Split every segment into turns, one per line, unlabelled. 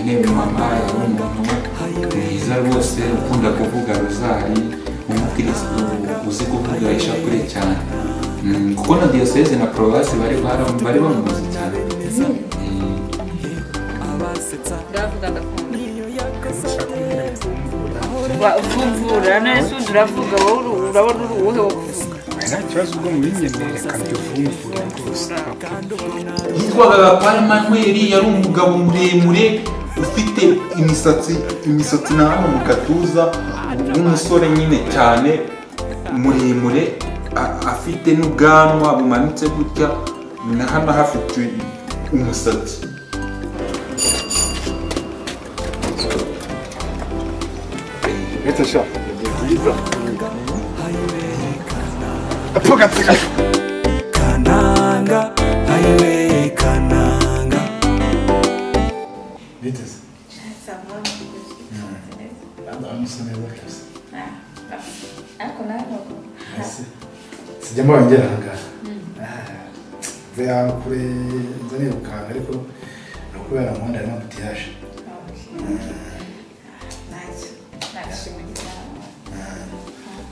Nyine mama yari umuntu mwiza rwose, ukunda kuvuga rozari, umukirisitu uzi kuvuga ishapure cyane. Kuko na diyoseze na paruwasi bari bamuzi cyane.
Ndavuga ndakunda. Vumvura nese uravuga wowe urabona uri uwuhe wo kuvuga?
Nta kibazo ubwo mubinyemere reka mbyuvumvure rwose.
Yitwaga Gapari Emmanuel, yari umugabo muremure ufite imisatsi na hano mu gatuza, w'umusore nyine cyane muremure, afite n'ubwanwa bumanitse gutya, na hano hafite umusatsi.
Ndetse sha, ni byiza. Apfuka pfuka.
Kananga, ayiwe Kananga.
Biteze. Ndamusa neza kabisa.
Ariko nawe
sijya mbongera ahangaha. Mvuye kure nza nirukanka ariko ni ukubera mu muhanda harimo ambutiyaje.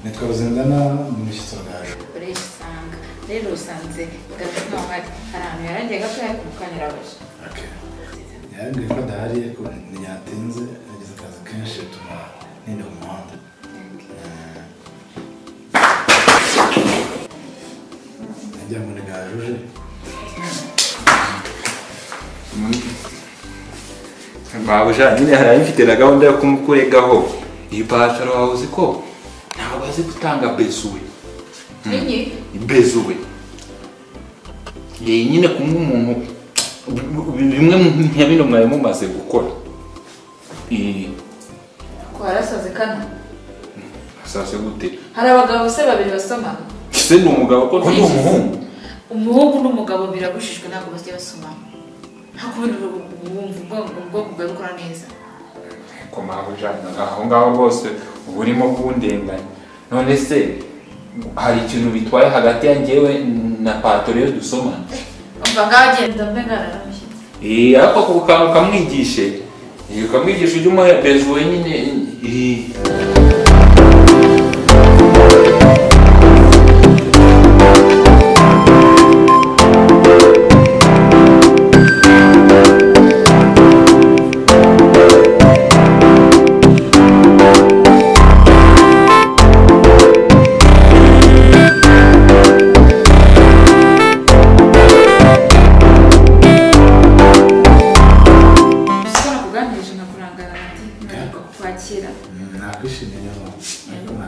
Nitwa Ruzindana, ni umushyitsi wa Gaju.
Urisanga rero usanze Gaju ntaho ari, hari ahantu yaragiye gato ariko mu kanya arabaje.
Yarambwiye ko adahari ariko ntiyatinze, yagize akazi kenshi bituma ntinda mu muhanda. Nagira ngo ni Gaju uje.
Mabuja nyine hari mfite na gahunda yo kumukuregaho. Iyi pataro wawe uzi ko ntabwo azi gutanga bezuwe.
Inyi?
Bezuwe. Iyi nyine kumwe umuntu bimwe nka bino mwari mumaze gukora.
Ko harasaze kana?
Asaze gute?
Hari abagabo se babiri basomana.
Se ni umugabo ko ni umuhungu?
Umuhungu n'umugabo birabushijwe ntabwo bajya basomana. Ntabwo wumva ubwonko bwawe bukora neza.
Ko mabuja aho ngaho rwose uba urimo kundenganya. None se hari ikintu bitwaye hagati ya njyewe na patoro iyo dusomana?
Umva ngaho genda mbe ngararamushyitsi.
Ariko ako kantu kamwigishe. Ukamwigisha ujye umuha bezuwe nyine.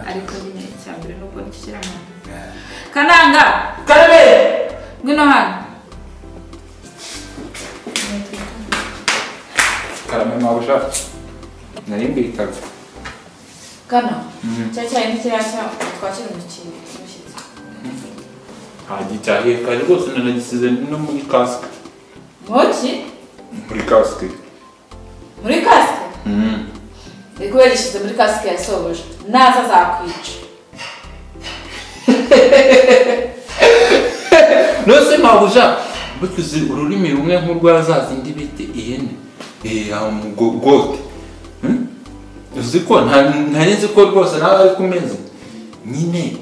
Ariko nyine icyambere nuko nikishyira mu Kananga!
Karabe!
Ngwino hano.
Karame mabuja. Nari mbitavye.
Kana. Cya cyayi ntikirashya twakira umushyitsi.
Hagicyahiye kare rwose nanagisize no muri kasike.
Muki?
Muri kasike.
Muri kasike? Niko yagishyize muri kasike yasohoje. Naza azakwica.
Nose mabuja batuzi ururimi rumwe nk'urwa za zindi bite ihene. Gote. Uzi ko ntari nzi ko rwose nawe ari kumeza. Nyine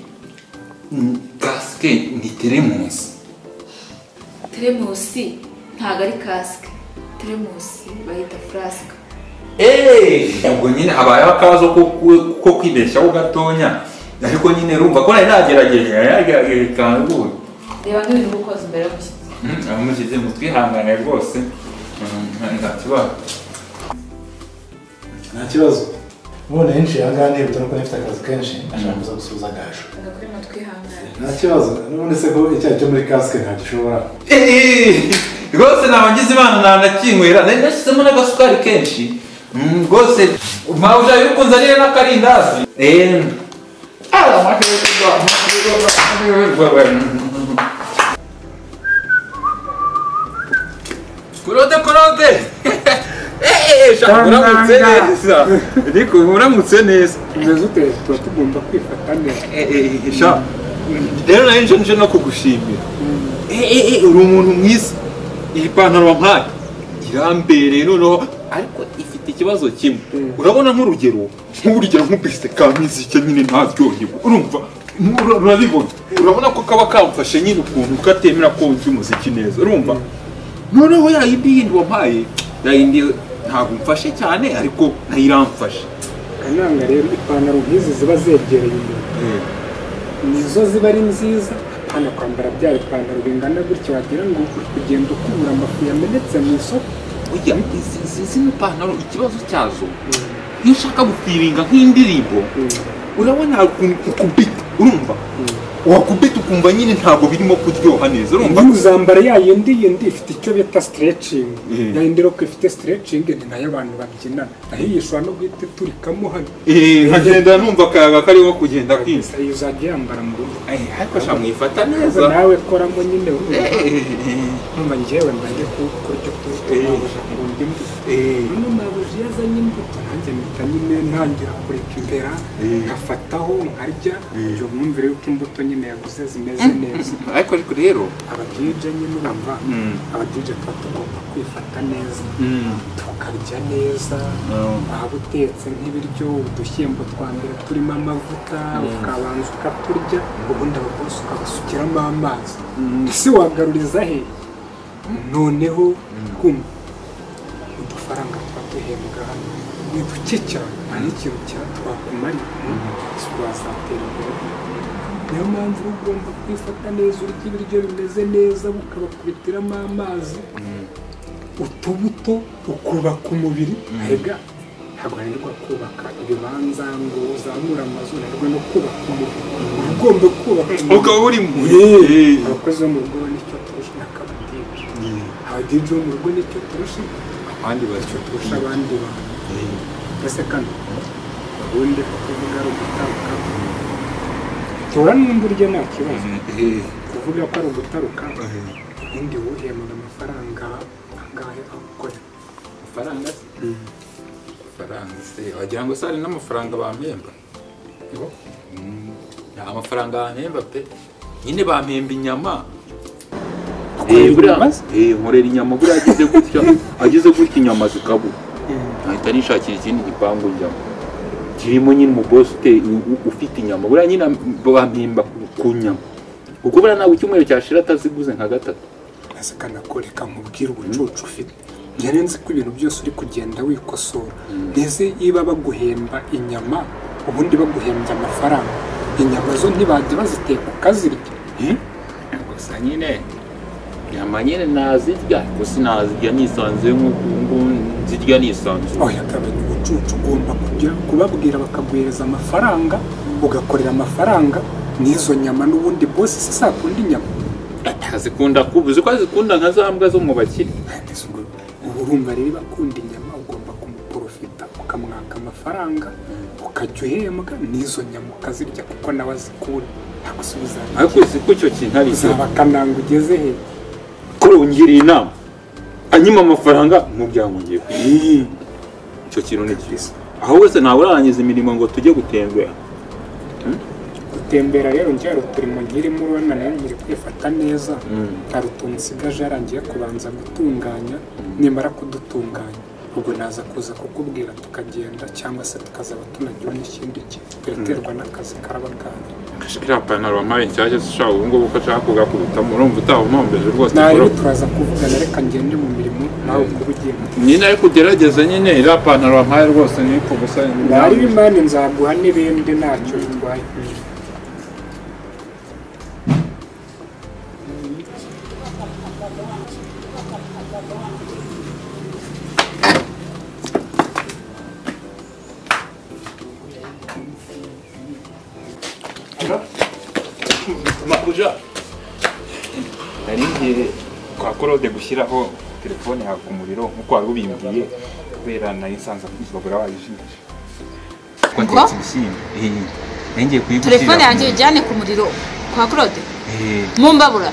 kasike ni teremusi.
Teremusi ntago ari kasike. Teremusi bayita flask.
Ubwo nyine habayeho akabazo ko kwibeshaho gatonya, ariko nyine urumva ko nari nagerageje cyane rwose.
Reba nk'ibintu uba ukoze imbere y'umushyitsi.
Amushyitsi mutwihangane rwose, nta kibazo.
Nta kibazo. Ubundi henshi aha ngaha nihuta nuko nifite akazi kenshi, ashaka kuza gusuhuza Gaju.
Kuri mutwihangane.
Nta kibazo, n'ubundi se ko icyayi cyo muri kasike ntagishobora.
Rwose naba ngize Imana nanakinywera, nari nashyizemo n'agasukari kenshi. Rwose mabuja yuko nzanire n'akarindazi. Kurode kurode. Uramutse neza. Ariko uramutse neza.
Umeze ute? Tuba tugomba kwifata neza.
Sha. Rero nari nje no kugushimira. Uri umuntu mwiza. Iyi pantaro wampaye irambereye noneho Ariko ifite ikibazo kimwe. Urabona nk'urugero, nk'urugero nk'ubise ka miziki nyine ntaryohewe. Urumva? Urabibona. Urabona ko kaba kamfashe nyine ukuntu katemera ko mva umuziki neza. Urumva? Noneho ya yindi yindi wampaye, ya yindi ntabwo mfashe cyane ariko nayiramfashe.
Kananga rero ipantaro nk'izi ziba zegereye imbere. Nizo ziba ari nziza, apana kwambara bya ipantaro bingana gutyo wagira ngo uri kugenda ukubura amafu yamenetse mu isoko.
Oya, izi ipantaro ikibazo cyazo iyo ushaka gufiringa nk'indirimbo urabona ukubita, urumva? Wakubita ukumva nyine ntabwo birimo kuryoha neza, urumva?
Uzambara ya yindi yindi ifite icyo bita stretching. Ya yindi rero ifite stretching ni nayo abantu babyinana. Aho yishwa no guhita iturikamo hano.
Nkagenda numva akayaga karimo kugenda kwinsa.
Uzajya yambara mu rugo.
Ariko sha mwifata neza.
Nawe koramo nyine urumva. Numva njyewe mba ndi kurya utubuto nkunda imbuto. None mabuji yazanye imbuto nanjye mpita nyine ntangira kureka imbera nkafataho nkarya ibyo mwumvire yuko imbuto nyine yaguze zimeze neza.
Ariko rero
aba DJ nyine urumva aba DJ tuba tugomba kwifata neza tukarya neza, waba utetse nk'ibiryo udushyimbo twa mbere turimo amavuta ukabanza ukaturya ubundi ababosi ukabasukiramo amazi. Ese wagaruriza he? Noneho kumva udufaranga tuba duhembwa hano ni duke cyane, nta n'ikintu cyatwakumarira wazatera imbere. Niyo mpamvu ugomba kwifata neza, urya ibiryo bimeze neza ukabakubitiramo amazi, utubuto ukubaka umubiri. Erega ntabwo nanirwa kubaka ibibanza ngo uzamure amazu, nanirwa no kubaka umubiri. Ugomba kubaka umubiri
ukaba uri mu
abakozi bo mu rugo nicyo turusha n'akabadije. Abadije bo mu rugo nicyo turusha
abandi bacyo
turusha abandi bantu. Ese kano ubundi kuvuga ari ugutaruka tora n'undi urya nta kibazo. Kuvuga ko ari ugutaruka ubundi wuhembwa amafaranga angahe akora?
Amafaranga se? Amafaranga se wagira ngo se hari n'amafaranga bampemba? Nta mafaranga bampemba pe, nyine bampemba inyama. Nkorera inyama buriya ageze gutya, ageze gutya inyama zikabura nkahita nishakira ikindi gipangu njyamo kirimo nyine umubosi ufite inyama. Buriya nyine bampemba ku nyama kuko buriya ntabwo icyumweru cyashira ataziguze nka gatatu.
Ese kanakoreka nkubwire ubucucu ufite. Njye nzi ko ibintu byose uri kugenda wikosora. Mbese iba baguhemba inyama ubundi baguhembye amafaranga, inyama zo ntibajya baziteka ukazirya?
Gusa nyine inyama nyine nazirya ariko sinazirya nisanzuye nk'uko ubu ngubu nzirya nisanzuye.
Oya gabanya ubucucu, ugomba kujya kubabwira bakaguhereza amafaranga ugakorera amafaranga n'izo nyama. N'ubundi bosi se sakunda inyama?
Azikunda kuba uzi ko azikunda nka za mbwa zo mu bakire.
Ubu urumva rero bakunda inyama ugomba kumuprofita ukamwaka amafaranga ukajya uhembwa n'izo nyama ukazirya kuko nawe azikunda. Ntagusubiza
ariko uzi ko icyo kintu ari
cyo. Uzaba kananga ugeze he?
Ko ungiriye inama anyima amafaranga mu byango ngiye icyo kintu ni cyiza. Aho wese ntawe urarangiza imirimo ngo tujye gutembera.
Gutembera rero njye hari uturimo nkirimo urabona nayo nkiri kwifata neza. Hari utuntu nsigaje yarangiye kubanza gutunganya, nimara kudutunganya ubwo naza kuza kukubwira tukagenda cyangwa se tukazaba tunagira n'ikindi kintu. Biraterwa n'akazi karaba gahari.
Iriya pantaro wampaye nshyashya ushaka ubu ngubu ko nshaka kugakubitamo urumva utaba umpombeje rwose.
Nawe turaza kuvugana, reka ngende mu mirimo nawe ukuba ugenda.
Nyine ariko ugerageze nyine iriya pantaro wampaye rwose niko gusa.
Nari imana nzaguha n'ibindi ntacyo bitwaye.
Makuja nari ngiye kwa Claude gushyiraho telefone yawe ku muriro nkuko wari ubimbwiye kubera nari nsanze babura wayijimije.
Ngo?
Ngiye kuyigushyira
telefone yanjye ujyane ku muriro kwa Claude? Mu mbabura?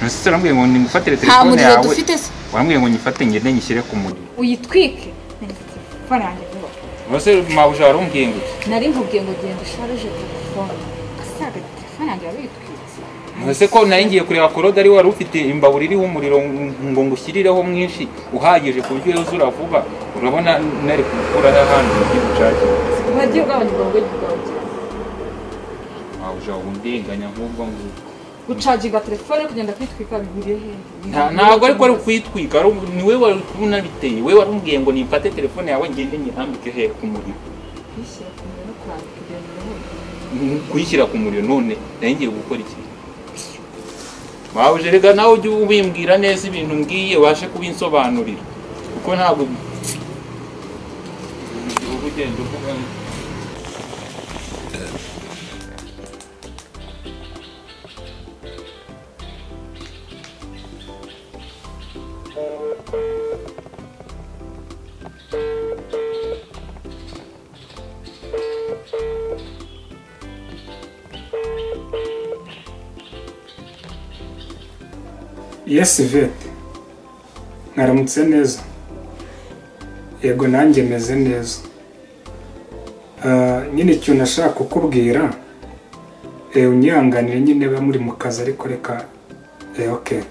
None urambwiye ngo nimufatire
Nta
telefone
muriro
yawe.
dufite se?
Wambwiye ngo nyifate ngende nyishyire ku muriro.
Uyitwike. Telefone yanjye vuba.
None mabuja warumbwiye ngo iki?
Nari nkubwiye ngo genda usharije telefone. Asaga telefone yanjye waruyitwitse.
Ese ko nari ngiye kureba Claude ari wari ufite imbabura iriho umuriro ngo ngushyirireho mwinshi uhagije ku buryo yuzura vuba, urabona nari gukura hano mu gucaje.
Wagiye ugabanya ubwo bwawe.
Wawuja undenganya nk'ubwo ngubwo.
Gucaginga telefone kugenda kwitwika bihuriye he?
Ntabwo ariko ari kwitwika, ni we wari unabiteye. We warumbwiye ngo nifate telefone yawe ngende nyirambike he ku muriro.
Kuyishyira ku muriro no kurambika ibintu.
Kuyishyira ku muriro none nari ngiye gukora iki? Wawuje rega nawe ujye ubimbwira neza ibintu ngiye ubashe kubinsobanurira, kuko ntabwo ugenda uvuga.
Yes, Ivete, mwaramutse neza. Yego nanjye meze neza. Nyine icyo nashaka kukubwira, unyihanganire nyine ba muri mu kazi ariko reka okay.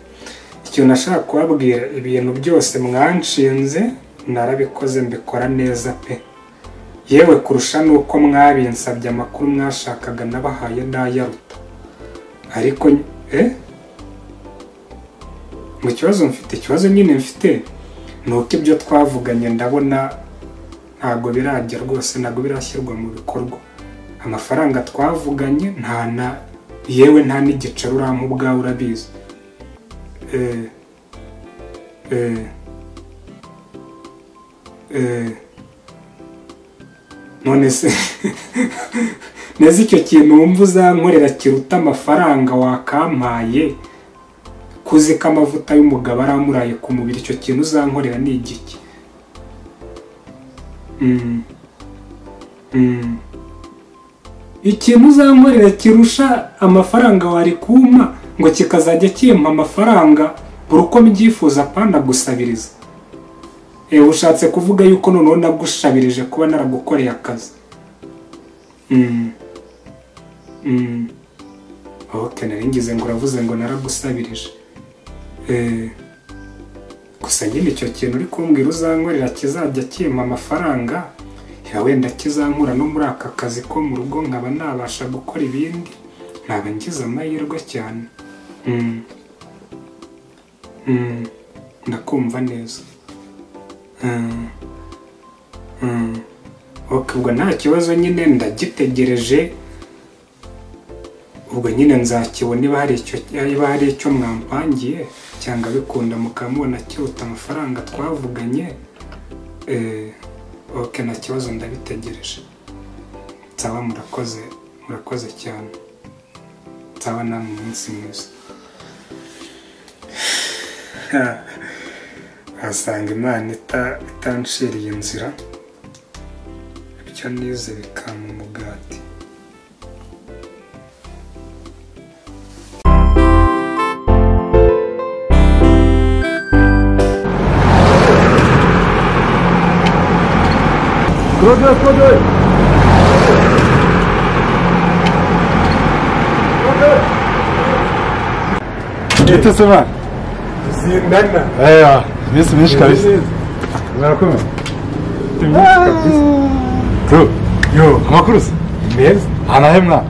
Icyo nashaka kubabwira, ibintu byose mwanshinze narabikoze mbikora neza pe. Yewe kurusha nuko mwabinsabye, amakuru mwashakaga nabahaye n'ayaruta. Ariko mu kibazo mfite, ikibazo nyine mfite nuko ibyo twavuganye ndabona ntago birajya rwose, ntago birashyirwa mu bikorwa. Amafaranga twavuganye nta na yewe nta n'igiceri urampa ubwawe urabizi. None se neza icyo kintu wumva uzankorera kiruta amafaranga wakampaye, kuzika amavuta y'umugabo aramuraye ku mubiri, icyo kintu uzankorera ni igiki? Ikintu uzankorera kirusha amafaranga wari kumpa ngo kikazajya kimpa amafaranga buri uko mbyifuza, apana gusabiriza. Ushatse kuvuga yuko noneho nagushabirije kuba naragukoreye akazi. Okay, nari ngize ngo uravuze ngo naragusabirije. Gusa nyine icyo kintu uri kumbwira uzankorera kizajya kimpa amafaranga, ya wenda kizankura no muri aka kazi ko mu rugo nkaba nabasha gukora ibindi, naba ngize amahirwe cyane. Ndakumva neza. Okay, ubwo nta kibazo nyine ndagitegereje. Ubwo nyine nzakibona niba hari icyo mwampangiye cyangwa bikunda mukamubona kiruta amafaranga twavuganye. Okay, nta kibazo ndabitegereje. Nsaba murakoze, murakoze cyane. Nsaba namwe umunsi mwiza. Wasanga Imana itanciriye inzira, ibyo nize bikampa umugati.
Claude! Ete se man?
Zindana.
Eya, iminsi myinshi kabisa. Murakomeye?
Kabisa.
Bro, yo, amakuru se?
Meza.
Anahe mwana?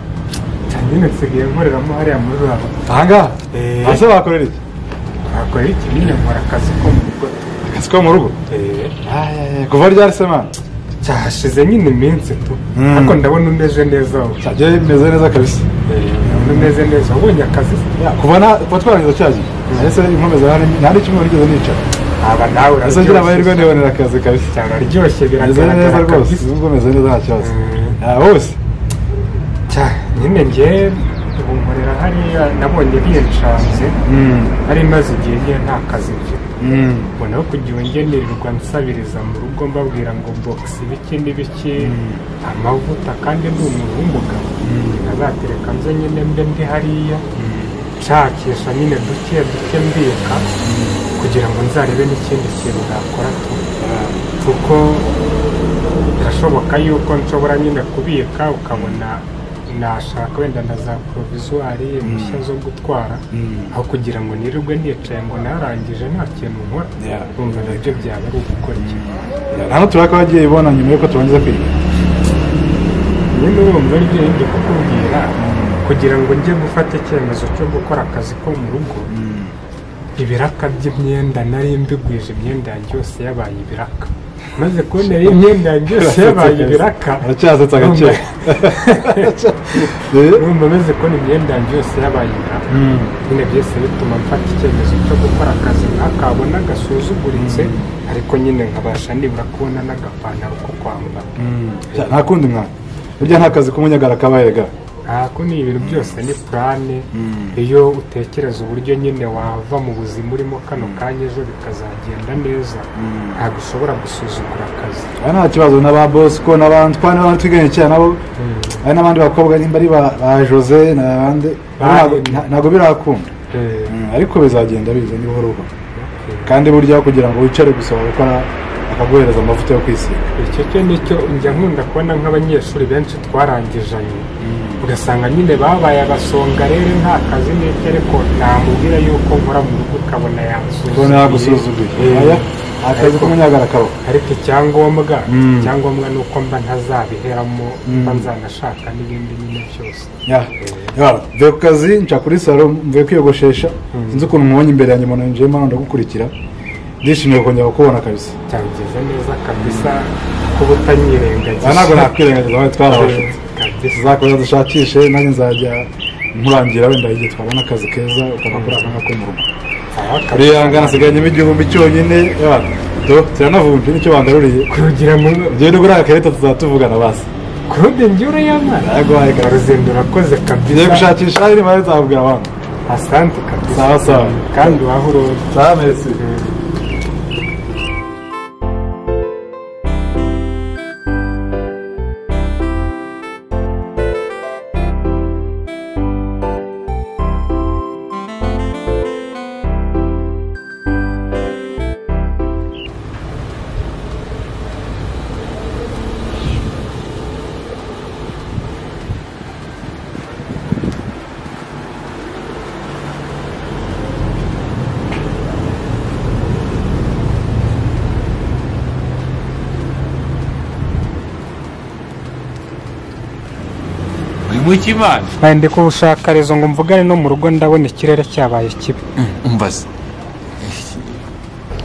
Nyine nsigaye nkoreramo hariya muri rurabo.
Ahangaha? Ese bakorera iki?
Bakorera iki? Nyine nkora akazi ko mu rugo.
Akazi ko mu rugo? Kuva ryari se man?
Cyashize nyine iminsi tu. Ariko ndabona umeze neza wowe.
Cyagiye bimeze neza kabisa.
Ndabona umeze neza. Wabonye akazi?
Kuva twarangiza cyagiye. Ese inkomeza nta n'icyumweru nigeze nicara.
Aba nawe
ese ngira amahirwe nibonera akazi kabisa.
Cyane araryoshye
biragaragara neza rwose. Ubwo meze neza nta kibazo. Hose.
Nyine njye ubu nkorera hariya nabonye binshanze. Nari maze igihe nyine nta kazi mfite. Ubona kugira ngo nirirwa nsabiriza mu rugo mbabwira ngo box ibiki n'ibiki amavuta, kandi ndi umuntu w'umugabo ntazatereka nze nyine mbe ndi hariya nshakisha nyine duke duke mbika kugira ngo nzarebe n'ikindi kintu nakora tu, kuko birashoboka yuko nshobora nyine kubika ukabona Nashaka wenda na za provisoire impushya zo gutwara, aho kugira ngo nirirwe nicaye ngo narangije nta kintu nkora. Urumva nabyo byaba ari ugukora iki.
Hano turaka wagiye ibona nyuma yuko turangiza kwiga.
Nyine urumva ari byo ndi kukubwira, kugira ngo njye gufata icyemezo cyo gukora akazi ko mu rugo. Ibiraka by'imyenda nari mbigwije, imyenda yanjye yose yabaye ibiraka. Maze kubona imyenda yanjye yose yabaye ibiraka,
aracyasetsa agakira.
Urumva maze kubona imyenda yanjye yose yabaye ibiraka, nyine byose bituma mfata icyemezo cyo gukora akazi nkakabona gasuzuguritse, ariko nyine nkabasha nibura kubona n'agapantaro ko kwambara.
Nta kundi mwana, burya nta kazi k'umunyagara kabaye ga.
Ntabwo ni ibintu byose ni plane. Iyo utekereza uburyo nyine wava mu buzima urimo kano kanya ejo bikazagenda neza, ntabwo ushobora gusuzugura akazi.
Nta kibazo na ba Bosco n'abandi twari twiganye cyane nabo, hari n'abandi bakobwa nimba ari ba Jose n'abandi, ntabwo birakunda, ariko bizagenda biza ni buhoro buhoro. Kandi burya kugira ngo wicare gusa gukora akaguhereza amavuta yo kwisiga.
Icyo cyo nicyo njya nkunda kubona nk'abanyeshuri benshi twarangijanye, ugasanga nyine babaye abasonga rero nta kazi n'icyo, ariko namubwira yuko nkora mu rugo ukabona yansuzuguye.
Akazi k'umunyagara kabo.
Ariko icyangombwa ni uko mba ntazabiheramo, mba nzanashaka n'ibindi nyine byose.
Mvuye ku kazi nca kuri salo, mvuye kwiyogoshesha, sinzi ukuntu mubonye imbere yanjye umuntu yinjiyemo hano ndagukurikira. Ndishimiye kongera kukubona kabisa.
Cyangize neza kabisa kuba utanyirengagiza.
Ntabwo nakwirengagiza, wowe twarabashutse. Tuzakomeza dushakishe, nanjye nzajya nkurangira wenda igihe twabona akazi keza ukava kuri aka ngaka ko mu rugo. Urihangana, nsigayemo 1000 cyonyine, turanavunje nicyo bangaruriye.
Kugira ngo
ugende ugure agakarita tuzatuvugana basi.
Claude njye urayamara.
Yaguhaye kabisa.
Ruzendo urakoze kabisa.
Ngiye gushakisha nimara nzababwira abantu.
Asante kabisa.
Sawa sawa.
Kandi wahurura.
Sawa merci.
Ndi kubushaka rezo ngo mvugane no mu rugo, ndabona ikirere cyabaye kibi.
Umbaze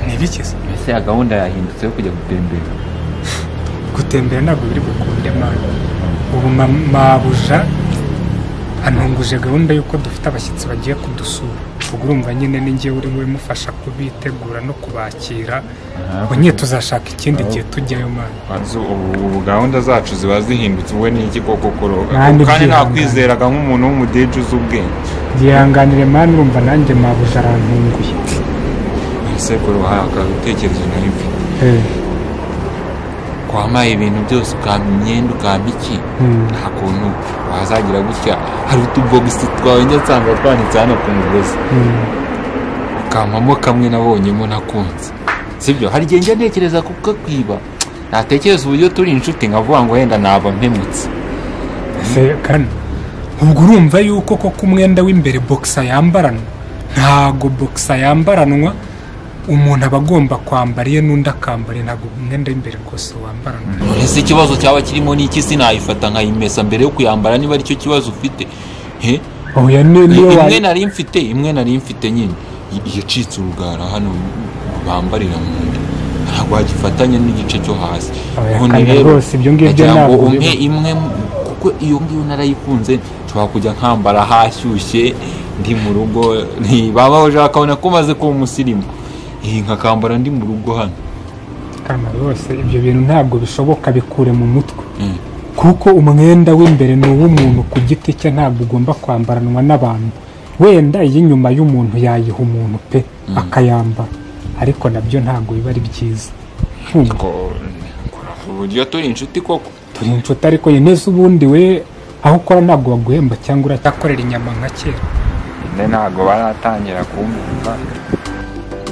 ntibikize.
Ese ya gahunda yahindutse yo kujya gutembera?
Gutembera ntabwo biri bukunde mwana. Ubu mabuja antunguje gahunda y'uko dufite abashyitsi bagiye kudusura. Ubwo urumva nyine ni njye uri bumufasha kubitegura no kubakira. Ubwo tuzashaka ikindi gihe tujyayo mwana.
Ubu gahunda zacu ziba zihindutse ubwo ni iki koko koroga. Kandi nakwizeraga nk'umuntu w'umudeje uzi ubwenge.
Gihanganire mwana, urumva nanjye mabuja arantunguye.
Ese koroha akabitekerezo nari mfite. Kwamaye ibintu byose, ukampa imyenda, ukampa iki, nta kuntu wazagira gutya. Hari utubogisi twawe njya nsanga twanitse hano ku mugozi, ukampamo kamwe nabonyemo nakunze. Sibyo, hari igihe njya ntekereza kukakwiba, natekereza uburyo turi inshuti nkavuga ngo wenda naba mpemutse.
Kandi ubwo urumva yuko koko umwenda w'imbere boxer yambaranwa, ntago boxer yambaranwa umuntu aba agomba kwambara iye n'undi akambara, ntabwo umwenda w'imbere rwose wambaranwa.
Ese ikibazo cyaba kirimo ni iki? Sinayifata nkayimesa mbere yo kuyambara niba aricyo kibazo ufite. Imwe nari mfite nyine yacitse urugara hano bambarira mu nda, ntabwo wagifatanya n'igice cyo hasi.
None rero ibyo ngibyo ntabwo
umpe imwe, kuko iyo ngiyo narayikunze, nshobora kujya nkambara hashyushye ndi mu rugo, ntibabaho bakabona ko maze kuba umusirimu, nkakambara ndi mu rugo hano.
Kama rwose ibyo bintu ntabwo bishoboka, bikure mu mutwe. Kuko umwenda w'imbere ni uw'umuntu ku giti cye, ntabwo ugomba kwambaranwa n'abantu. Wenda iy'inyuma y'umuntu yayiha umuntu pe akayambara, ariko nabyo ntabwo biba ari byiza.
Uburyo turi inshuti koko.
Turi inshuti ariko neza ubundi we aho ukora ntabwo baguhemba cyangwa uracyakorera inyama nka kera.
Ntabwo baratangira kumva.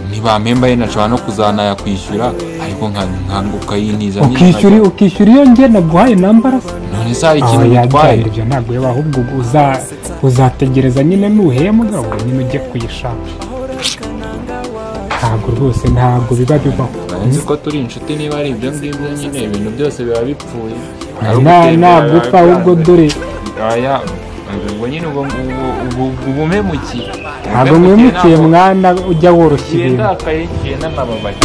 Ntibampemba yenda nshobora no kuzanayakwishyura, ariko nkanguka yintiza.
Ukishyura iyo njye naguhaye nambara.
None se hari ikintu bitwaye?
Ibyo ntabwo biba, ahubwo uzategereza nyine nuhembwa ubwo nyine ujye kuyishaka. Ntabwo rwose, ntabwo biba bibaho.
Nzi ko turi inshuti, niba ari ibyo ngibyo nyine ibintu byose biba bipfuye.
Ntabwo upfa ahubwo dore.
Aya ubwo nyine ubwo ubumemukiye.
Ntabwo mwemukiye mwana, ujya woroshya ibintu.
Ndakaye ngiye nanababaye.